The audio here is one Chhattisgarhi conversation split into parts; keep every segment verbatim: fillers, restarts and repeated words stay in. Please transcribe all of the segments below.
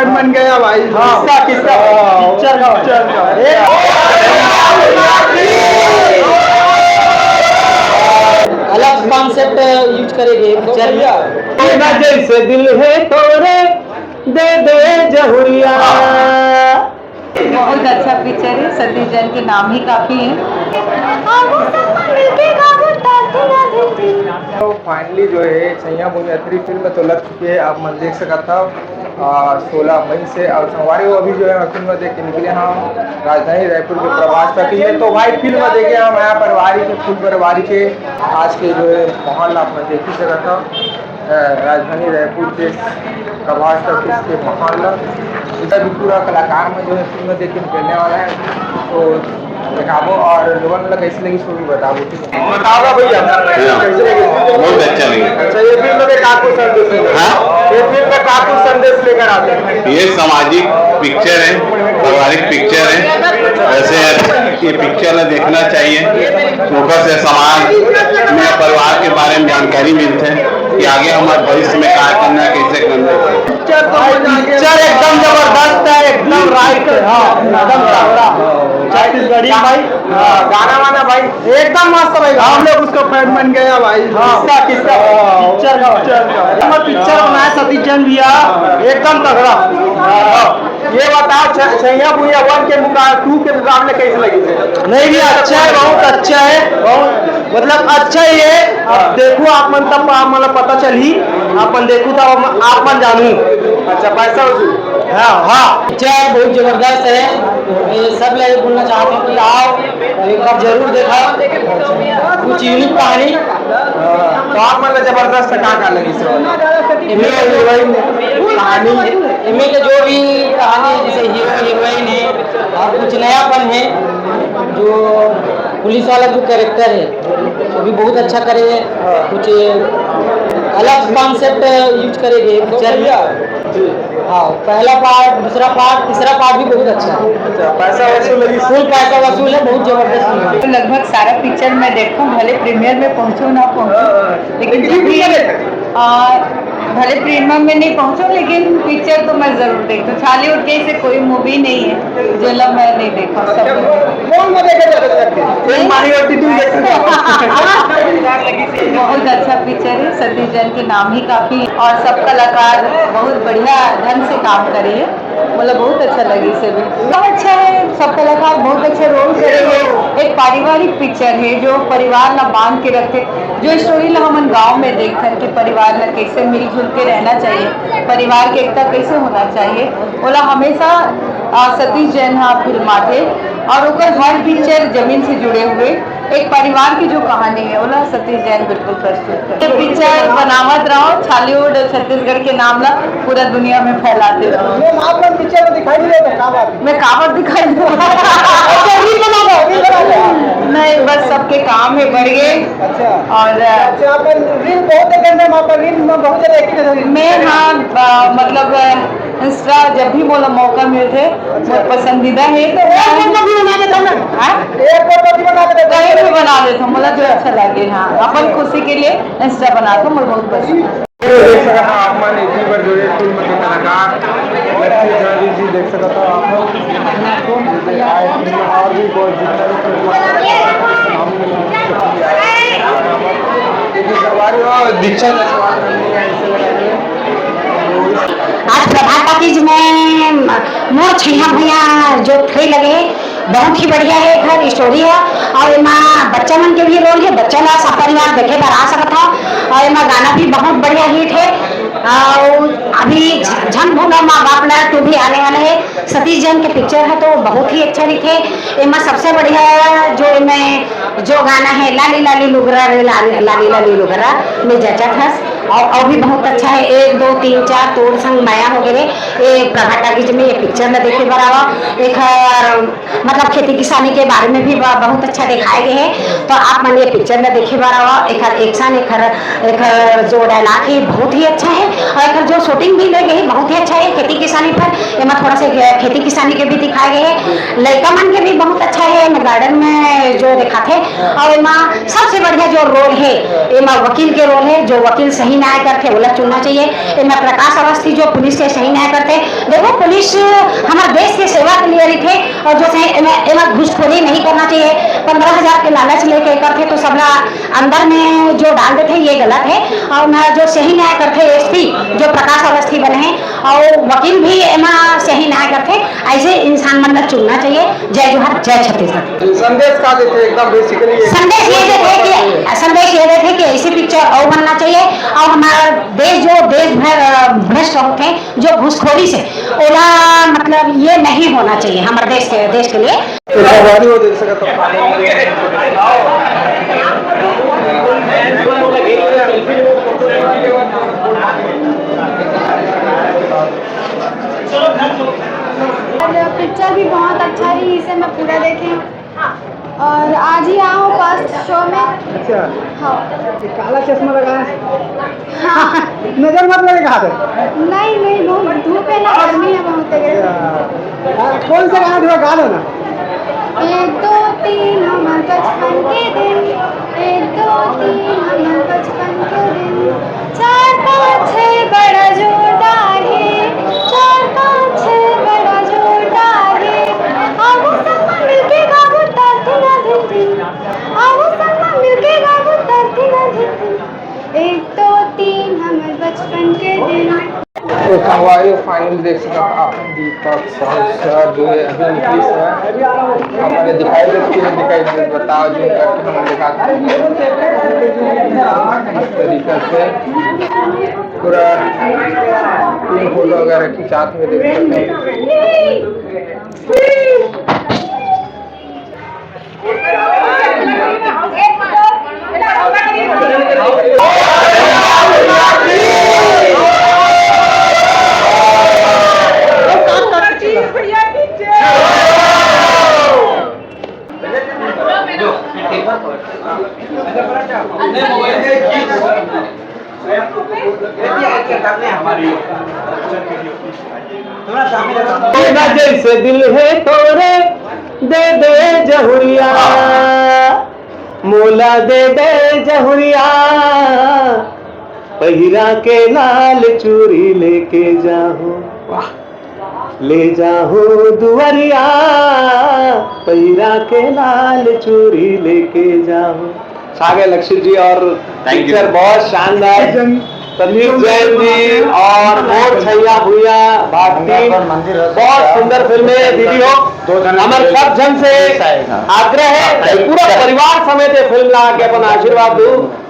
बन गया भाई। हाँ। किसका, किसका? पिक्चर का भाई। पिक्चर का। अलग कॉन्सेप्ट यूज़ करेंगे पिक्चर में। जैसे दिल है तोरे, दे दे जहुरिया। बहुत अच्छा पिक्चर है, सतीश जैन के नाम ही काफी है। तो फाइनली जो है सैया भुइयां थ्री फिल्म तो लग चुकी है, आप मन देख सकत हव। आ, सोलह मई से और संगवारी हो, अभी जो है फिल्म देख के निकले हम राजधानी रायपुर के प्रभास तक के लिए। तो भाई फिल्म देखे हम यहाँ परिवार के, फुल परिवार के आज के जो है माहौल आप मन देख ही सकत हव। अ, राजधानी रायपुर के प्रभास टॉकीज के माहौल ला, इधर भी पूरा कलाकार में जो है फिल्म देख के निकलने वाला है। तो दिखाबो और लोगन ला कैसे लगी, सो भी बताबो, ठीक है? बताओगा भैया, कैसे लगी? बहुत अच्छा लगी। अच्छा, ये फिल्म में का कुछ संदेश लेकर, हाँ? ये फिल्म में का कुछ संदेश लेकर आते हैं? ये सामाजिक पिक्चर है, पारिवारिक पिक्चर है। ऐसे ये पिक्चर में देखना चाहिए, ओकर से समाज में परिवार के बारे में जानकारी मिलथे कि आगे हमारे भविष्य में का करना है, कैसे करना है। पिक्चर एकदम जबरदस्त है, एकदम राइट है, हाँ, एकदम तगड़ा। छत्तीसगढ़ी भाई। हाँ, गाना वाना भाई। एकदम मस्त भाई, हम लोग उसका फैन बन गया भाई। हाँ। किसका, किसका? पिक्चर का भाई। पिक्चर का। हम पिक्चर बनाया सतीश जैन भैया, एकदम तगड़ा। हाँ। ये बताओ, छ-, छैया भुइयां वन के मुका-, टू के मुकाबले कैसे लगी? नहीं भैया, अच्छा है, बहुत अच्छा है, बहुत मतलब अच्छा ही है। आप देखो, आप मन तब आप मतलब पता चलही, आप मन देखो तब आप मन जानू। अच्छा, पैसा वसूल। हाँ, हाँ। पिक्चर बहुत जबरदस्त है। ये सब लोग बोलना चाहते हैं कि आओ, एक बार जरूर देखा, कुछ यूनिक कहानी। तो आप मतलब जबरदस्त का, का लगी सर? एमे हीरो हीरोइन, कहानी। एमे के जो भी कहानी है, जैसे हीरो हीरोइन है और कुछ नयापन है, जो पुलिस वाला जो कैरेक्टर है, वो भी बहुत अच्छा करे है। कुछ अलग कॉन्सेप्ट यूज़ करे है पिक्चर में। हाँ, पहला पार्ट, दूसरा पार्ट, तीसरा पार्ट भी बहुत अच्छा है। अच्छा, पैसा वसूल है? फुल पैसा वसूल है, बहुत जबरदस्त फिल्म है। तो लगभग सारा पिक्चर मैं देखूं, भले प्रीमियर में पहुंचूं ना पहुंचूं, हाँ, हाँ। लेकिन लेकिन जब भी, रिव्यू क्या देते हैं? आ, भले प्रीमियर में नहीं पहुंचूं, लेकिन पिक्चर तो मैं जरूर देखूं। छालीवुड के ऐसे कोई मूवी नहीं है जेला मैं नहीं देखा, सब। कौन में देखे जाते हैं? एक माही और टीटू देखे थे। बहुत अच्छा पिक्चर है, सतीश जैन के नाम ही काफी है और सब कलाकार बहुत बढ़िया ढंग से काम करे है, मतलब बहुत अच्छा लगे इसे भी। सब अच्छा है, सब कलाकार बहुत अच्छा रोल करे है। एक पारिवारिक पिक्चर है जो परिवार ला बांध के रखे, जो स्टोरी ला हमन गांव में देखथन कि परिवार ला कैसे मिलजुल के रहना चाहिए, परिवार के एकता कैसे होना चाहिए, ओला हमेशा, आ, सतीश जैन हा फिल्माथे और ओकर हर पिक्चर जमीन से जुड़े हुए एक परिवार की जो कहानी है, ओला सतीश जैन बिल्कुल प्रस्तुत कर। ये पिक्चर बनावत रहो, छालीवुड छत्तीसगढ़ के नाम ला पूरा दुनिया में फैलाते रहो। मैम, आप लोग पिक्चर में दिखाई नहीं देते, क्या बात है? मैं काबर दिखाई दूँ? अच्छा, रील बना दो, रील बना दो। नहीं, बस सबके काम है बढ़ गए। अच्छा। और, अच्छा, आप रील बहुत देखे मैम, आप रील में बहुत ज्यादा एक्टिव है। मैं, हाँ, अ, मतलब, अ, इंस्टा जब भी मोला मौका मिलथे, अच्छा। मोर पसंदीदा है। तो एयरपोर्ट पर भी बना देता ना? हाँ? एयरपोर्ट पर भी बना देता? कहीं भी बना देता हूँ, मोला जो अच्छा लगे, हाँ। अपन खुशी के लिए इंस्टा बनाता हूँ, मोला बहुत पसंद है। देख सकत हव आप मन, इतनी बार जुड़े फिल्म के कलाकार लक्ष्मी झांसी जी देख सकत हव आप मन। और भी बहुत जितना भी फिल्म है, हम लोग लेकिन संगवारी हो, दीक्षा जसवाल नहीं है, ऐसे लगा रहे हैं। आज प्रभात टॉकीज में मोर छैया भुइयां जो थ्री लगे हे, बहुत ही बढ़िया हे, एकर स्टोरी हे। और एमा बच्चा मन के भी रोल हे, बच्चा ला सब परिवार देखे बर आ सकत हव। और एमा गाना भी बहुत बढ़िया हिट हे। और अभी झ-, झन भूला माँ बाप ला टू भी आने वाला हे। सतीश जैन के पिक्चर हे तो बहुत ही अच्छा रहिथे। एमा सबसे बढ़िया जो एमे जो गाना हे लाली लाली लुगरा रे लाली लाली लुगरा में जचत हस। और, और भी बहुत अच्छा हे, एक दो तीन चार तोर संग मया हो गे रे। ये प्रभात टॉकीज में ये पिक्चर ला देखे बर आवा। एखर मतलब खेती किसानी के बारे में भी ब-, बहुत अच्छा दिखाए गए हे। तो आप मन ये पिक्चर ला देखे बर आवा। एखर एक्शन, एखर, एखर जो डायलॉग हे बहुत ही अच्छा हे और एखर जो शूटिंग भी ले गए हे बहुत ही अच्छा हे। खेती किसानी पर एमा थोड़ा से खेती किसानी के भी दिखाए गए हे। लइका मन के भी बहुत अच्छा हे, एमा गार्डन में जो दिखाथे। और एमा सबसे बढ़िया जो रोल हे, एमा वकील के रोल हे, जो वकील सही न्याय करथे, ओला चुनना चाहिए। एमा प्रकाश अवस्थी जो पुलिस के सही न्याय करथे, देखो, पुलिस हमर देश के सेवा के लिए रहिथे और जो सही एमा, एमा घुसखोरी नहीं करना चाहिए। पन्द्रह हजार के लालच लेके करथे तो सबला अंदर में जो डाल देथे, ये गलत है। और ना, जो सही न्याय करथे एसपी जो प्रकाश अवस्थी बने हैं, और वकील भी एमा सही न्याय करथे, ऐसे इंसान मन ला चुनना चाहिए। जय जोहार, जय छत्तीसगढ़। संदेश का देथे? एकदम basically ये संदेश ये देथे कि, संदेश ये देथे कि ऐसी पिक्चर और बनना चाहिए, और हमारा देश जो देश भ्र-, भ्रष्ट होते हैं, जो घुसखोरी से, ओला, मतलब, ये नहीं होना चाहिए हमारे देश के, देश के लिए। तो संगवारी हो, देख सकत हो। और पिक्चर भी बहुत अच्छा है, इसे मैं पूरा देखे हूँ। और आज ही आया हूँ फर्स्ट शो में। अच्छा। हाँ। ये काला चश्मा लगा है। हाँ। नजर मत लगे कहा थे। नहीं, नहीं, बहुत धूप है ना, गर्मी है बहुत है। अच्छा। हाँ, कौन सा गाना थोड़ा गा लो ना। एक दो तीन हमर बचपन के दिन, एक दो तीन हमर बचपन के दिन, चार पाँच छः बड़ा जोरदार है, चार पाँच छः बड़ा जोरदार है। आवो सब मिलके गावो तार धिना धिन धिन, आवो सब मिलके गावो तार धिना धिन धिन। एक दो तीन हमर बचपन के दिन। तो संगवारी, फाइनल देख सकत आप, दीपक साहू सर जो है अभी उनतीस है, हमारे दिखाई देते हैं, दिखाई दे, बताओ जो करके हम दिखाते हैं। इस तरीके से पूरा टीम फोटो वगैरह खिंचाते हुए देख सकते हैं। तेरा जैसे दिल है तोरे, दे दे जहुरिया, मोला दे दे जहुरिया, पहिरा के लाल चूरी लेके जाहूं, वाह। ले जाहूं दुआरिया, पहिरा के लाल चूरी लेके जाहूं। छा गए लक्षित जी और thank you। पिक्चर बहुत शानदार। जन-, संदीप जैन जी और मोर छैया भुइया भाग टीम, बहुत सुंदर फिल्म है दीदी हो। हमर सब झन से आग्रह है, पूरा परिवार समेत ये फिल्म ला के अपन आशीर्वाद दू,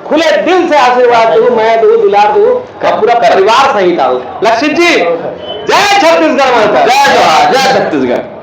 खुले दिल से आशीर्वाद दू, मया दू, दुलार दू, और पूरा परिवार सहित आओ। लक्षित जी, जय छत्तीसगढ़ माता। जय जोहार, जय छत्तीसगढ़।